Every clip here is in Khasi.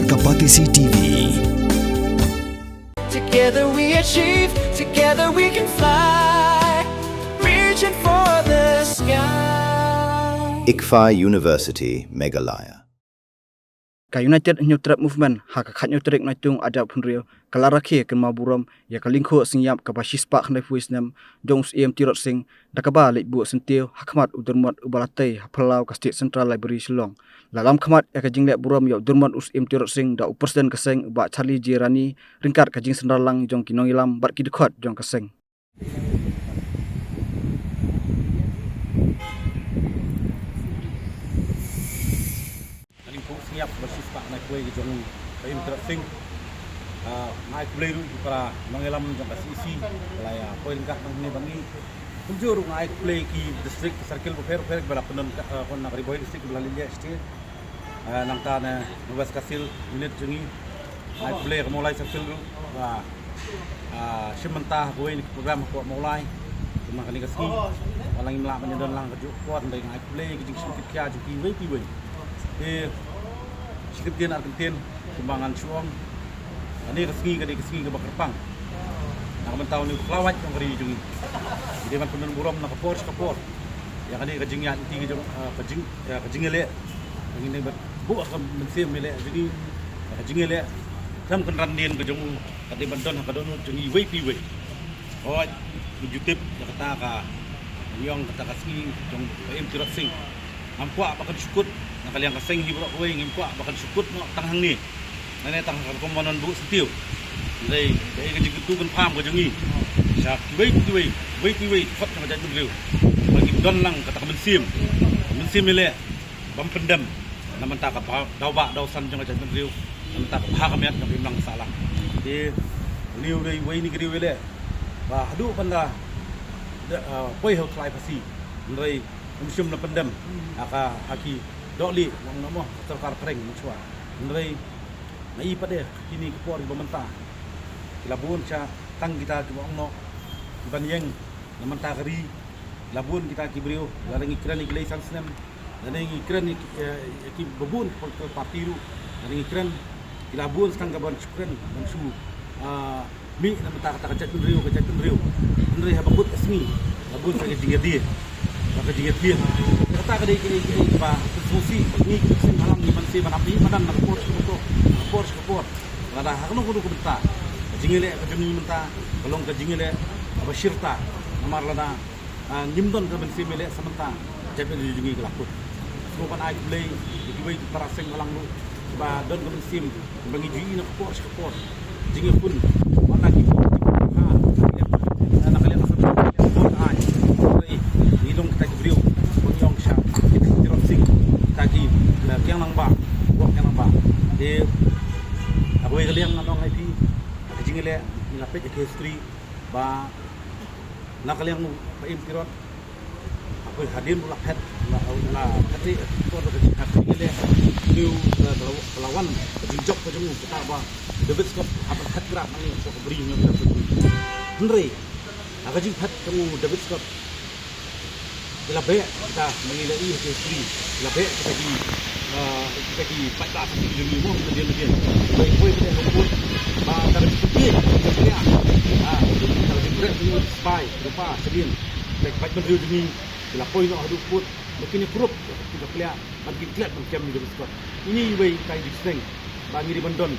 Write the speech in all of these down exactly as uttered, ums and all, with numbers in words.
Kapatisi T V. Together we achieve, together we can fly, reaching for the sky. ICFAI University, Meghalaya. Ka United Hynñiewtrep Movement ha ka khathynñiew tarik Naitung arhajar arphew hynriew ka la rakhe kynmaw burom ïa ka lyngkhuh sngewïap kaba shispah khyndaiphew snem jong u Syiem Tirot Sing, da kaba leit buh syntiew ha khmat u Durmot uba la tei ha phyllaw ka State Central Library Shillong. La lam khmat ïa ka jingleh burom ïa u Durmot u Syiem Tirot Sing da u President ka seng u Bah Charlie J Rani ryngkat ka jingsynrar lang jong ki nongïalam bad ki dkhot jong ka seng. Ka lyngkhuh sngewïap ba shispah khyndaiphew ka jong u Syiem Tirot Sing. Ah, nga ai khublei ruh ïa ki para nongïalam jong ka C E C ba la ïa poi ryngkat hangne bad ngi. Kumjuh ruh nga ai khublei ïa ki district, ki circle bapher bapher ba la pynlong ka, ah, na ka Ri Bhoi District ba la leit leh shatei. Ah, nangta na West Khasi Hills unit jong ngi. Nga ai khublei ïa ka Mawlai Circle ruh ba, ah, shim bynta ha kawei na ki program hapoh Mawlai. Kumba kane ka sngi ba la ngim lah ban ïadon lang kajuh ka por, hynrei nga ai khublei ïa ka jingshim khia jong kiwei kiwei. Te shi kyntien ar kyntien kumba ngan shu ong, kane ka sngi ka dei ka sngi kaba kyrpang na ka bynta une u khlawait jong ka ri jong ngi. Ngi dei ban pyndon burom na ka por sha ka por ïa kane ka jingïaid lynti ka jong, ah, ka jing, ah, ka jingïaleh. Ngi dei ban buh ha ka mynsiem ïaleh jong ngi ïa ka jingïaleh. Khlem kynran dien ka jong u ka dei ban don ha ka dohnud jong ngi iwei pa iwei. Hooid, ngi ju tip ïa kata ka, ngi ong kata ka sngi jong u Syiem Tirot Sing. Ngam kwah ba kan shu kut na ka liang ka seng hi baroh kawei, ngim kwah ba kan shu kut noh tang hangne. Nangne tang ha ka rukom ban buh syntiew. Hynrei kaei ka jingkyntu kynpham ka jong ngi sha kiwei kiwei, kiwei kiwei ki dkhot jong ka jaitbynriew, ba ngim don lang kata ka mynsiem, ka mynsiem ïaleh bym pyndem na bynta ka ba, daw bah daw san jong ka jaitbynriew, na bynta ka bha ka miat jong ka imlang ka sahlang. Te une u dei uwei na ki riew ïaleh ba haduh ban da, da, ah, poi ha u thlai phasi, hynrei um shym la pyndem ha ka, ha ki dohlieh, ong noh mo, ka sorkar phareng mynshuwa. Hynrei nga i pat de kine ki por kiba mynta ki la bun sha tang kita kiba ong noh, kiban ïeng na bynta ka ri. Ki la bun kita ki briew, lada ngi kren ïa ki lei san snem, lada ngi kren ïa ki, eh, ïa kiba bun ki political party ruh, lada ngi kren, ki la bun sa tang ka ban shu kren, ban shu, ah, mih na bynta kata ka jaitbynriew, ka jaitbynriew. Hynrei haba kut ka sngi la bun sa ka jingïadie, sa ka jingïadie. Kata ka dei kaei kaei kaba pynsngewsih ngi ki seng bhalang, ngi ban sngewsih ban ap ïa madan na ka por sha ka por, na ka por sha ka por. Lada ha kano kano ka bynta ka jingïaleh ka jong ngi mynta ka long ka jingïaleh kaba shirta, namar lada, ah, ngim don ka mynsiem ïaleh sa mynta, jaitbynriew jong ngi ka la kut. Sngewbha ban ai khublei ïa kiwei ki para seng bhalang ruh kiba don ka mynsiem ba ngi ju ïohi na ka por sha ka por. Jingïakhun wat la ki bor, ha, na ka liang, na ka liang ka sorkar, ka liang ka bor ka ai. Hynrei ngi long kita ki briew ba ngi ong sha kita ki Tirot Sing, kita ki, la, Kiang Nangbah, bor Kiang Nangbah. Te ha kawei ka liang ngan ong ïa phi, ha ka jingïaleh ngi la peit ha ka history ba na ka liang u Syiem Tirot, ha kawei hadien u la phet, la, la phet ri, ka por ka jingphet ri leh, une u, eh, ka la, ka la wan ka jingjop ka jong u, kata ba David Scott hap ban phet grab mane ka bri ne ka bri. Hynrei ha ka jingphet jong u David Scott, ki la beh kita, ma ngi la ïohi ha ka history, ki la beh kita ki, eh, kita ki paidbah ki jong ngi mo, kita dien dien. Ba i poi kita ka put ba ka ri ki, ki, ki, ah, ka ri ki, spy, rupa, sdien. Kita ki paidbah jong ngi ki la poi noh haduh put, ba kin ïakrup ïa ka pliah, ban kin klet ban kem ïa ka biskot. Ine iwei i kai jingsneng ba ngi dei ban don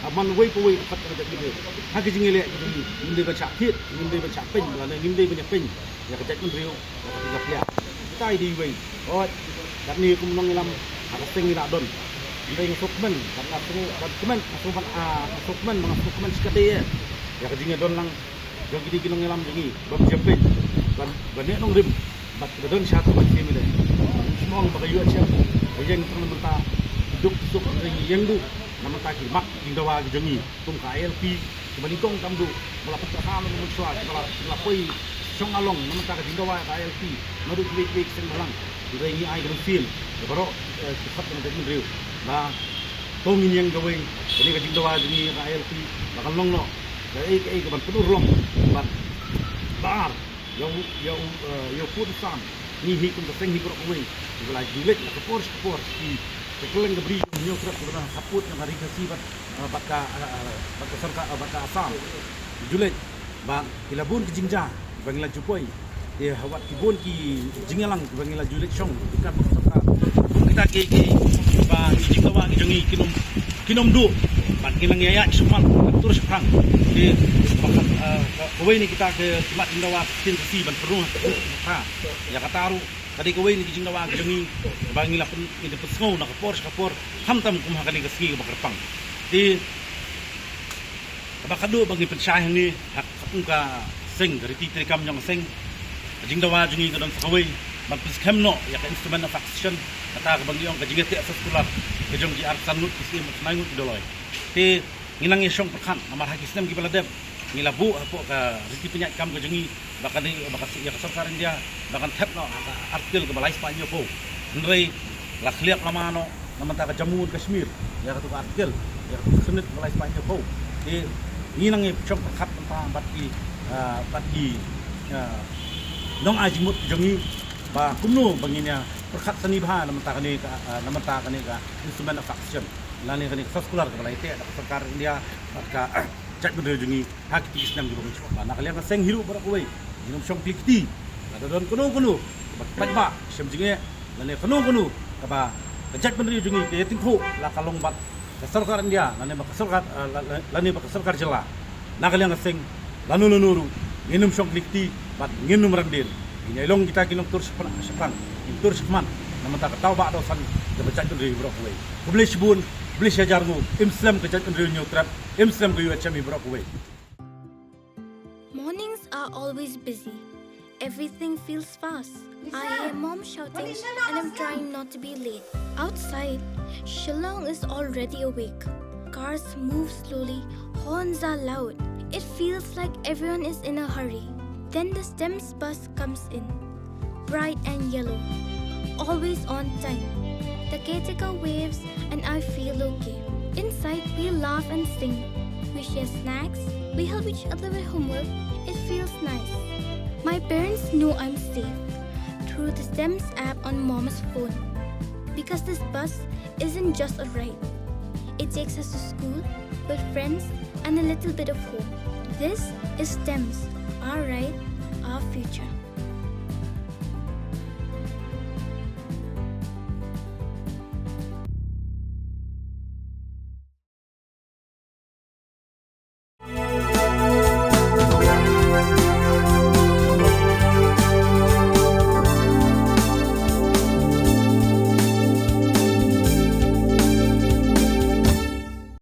ha man uwei pa uwei u khat ka jaitbynriew. Ha ka jingïaleh ka jong ngi, ngim dei ban shah thied, ngim dei ban shah pynbna, ngim dei ban ïa pyn ïa ka jaitbynriew, ïa ka pliah. Kita i dei iwei. Hooid, katne kum nongïalam ha ka seng ngi la don. Hynrei nga sngewkmen, bad nga sngewkmen, nga sngewkmen, ah, nga sngewkmen, nga sngewkmen shikatdei ïa ka jingïadon lang jong kine ki nongïalam jong ngi, bym shah pyn, ban, ban ïa nongrim bad ba don sha ka ban shim ïa leh. Sngewbha ba ka ïoh shem, ba ïeng tang na mynta ki duk ki suk, hynrei ngi ïeng duh na mynta ki mat jingdawa ki jong ngi kum ka I L P, kiba nyngkong tam duh ba la pynkylla na mynshwa, kiba la, kiba la poi shong along na mynta ka jingdawa ka I L P, naduh kiwei kiwei ki seng bhalang. Hynrei ngi ai ka mynsiem ïa baroh, eh, ki khat ka jaitbynriew ba to ngin ïeng kawei, kane ka jingdawa jong ngi ka I L P ba kan long noh kaei kaei kaban pynurlong bad ba ar ïa u, ïa u, eh, ïa u pud u sam. Ngi hi kum ka seng hi baroh kawei kiba la ju leit na ka por sha ka por ki Ka kylleng ka bri Hynñiewtrep kaba don ha khappud jong ka Ri Khasi bad, eh, bad ka, eh, bad ka sorkar, eh, bad ka Assam. Julet ba ki la bun ki jingjia ba ngi la ju poi. Te ha wat ki bun ki jingïalang ba ngi la ju leit shong ki kam ka sorkar. Kita ki, ki ba ngi jingdawa ki jong ngi kin ym, kin ym duh. Bad ngi la ngi ïaid shuh man ka tur shaphrang. Te ba ka, eh, ka, kawei na kita ki mat jingdawa ka ktien Khasi ban pynrung ha ka, ha ka, ïa kata ruh ka dei kawei na ki jingdawa ki jong ngi ba ngi la pyn, ngi la pynsngew na ka por sha ka por, khamtam kum ha kane ka sngi kaba kyrpang. Te kaba khadduh ba ngi pynshai hangne ha ka, ka seng, ka riti treikam jong ka seng, ka jingdawa jong ngi ka don sa kawei ban pynskhem noh ïa ka instrument of accession, kata kaba ngi ong ka jingïateh soskular ka jong ki arphew san ngut ki syiem, arphew san ngut ki dolloi. Te ngi nang ïashong pyrkhat namar ha ki snem kiba la dep ngi la buh hapoh ka riti pynïaid kam ka jong ngi ba kan, ba ka, ïa ka sorkar India ba kan thep noh ha ka article kaba lai spah hynñiewphew. Hynrei la khliak lama noh na mynta ka Jammu and Kashmir ïa katu ka article, ïa katu ka khyrnit kaba lai spah hynñiewphew. Te ngi nang ïashong pyrkhat mynta bad ki, ah, bad ki, ah, nongai jingmut jong ngi ba kumno ba ngin ïa pyrkhat sani bha na mynta kane ka, ah, na mynta kane ka instrument of accession lane kane ka soskular kaba la ïateh da ka sorkar India bad ka jaitbynriew jong ngi ha kiti ki snem kiba mynshwa. Ba na ka liang ka seng hi ruh baroh kawei ngin ym shong kli kti lada don kano kano kaba paidbah shem jingeh lane kano kano kaba ka jaitbynriew jong ngi ka ïatyngkhuh la ka long bad ka sorkar India lane ba ka sorkar, eh, la, la, lane ba ka sorkar jylla. Na ka liang ka seng lano lano ruh ngin ym shong kli kti bad ngin ym randien. Ngin ïai long kita ki nongtur shaphrang, shaphrang, ngin tur shakhmat na mynta ka tawbah dawsan kaba jaitbynriew hi baroh kawei. Khublei shibun, khublei shihajar nguh, im slem ka jaitbynriew Hynñiewtrep, im slem ka U H M hi baroh kawei. Mornings are always busy. Everything feels fast. I hear mom shouting and I'm trying not to be late. Outside, Shillong is already awake. Cars move slowly, horns are loud. It feels like everyone is in a hurry. Then the STEMS bus comes in, bright and yellow, always on time. The caretaker waves and I feel okay. Inside, we laugh and sing. We share snacks, we help each other with homework. It feels nice. My parents know I'm safe through the STEMS app on mom's phone because this bus isn't just a ride. It takes us to school, with friends, and a little bit of home. This is STEMS, our ride, our future.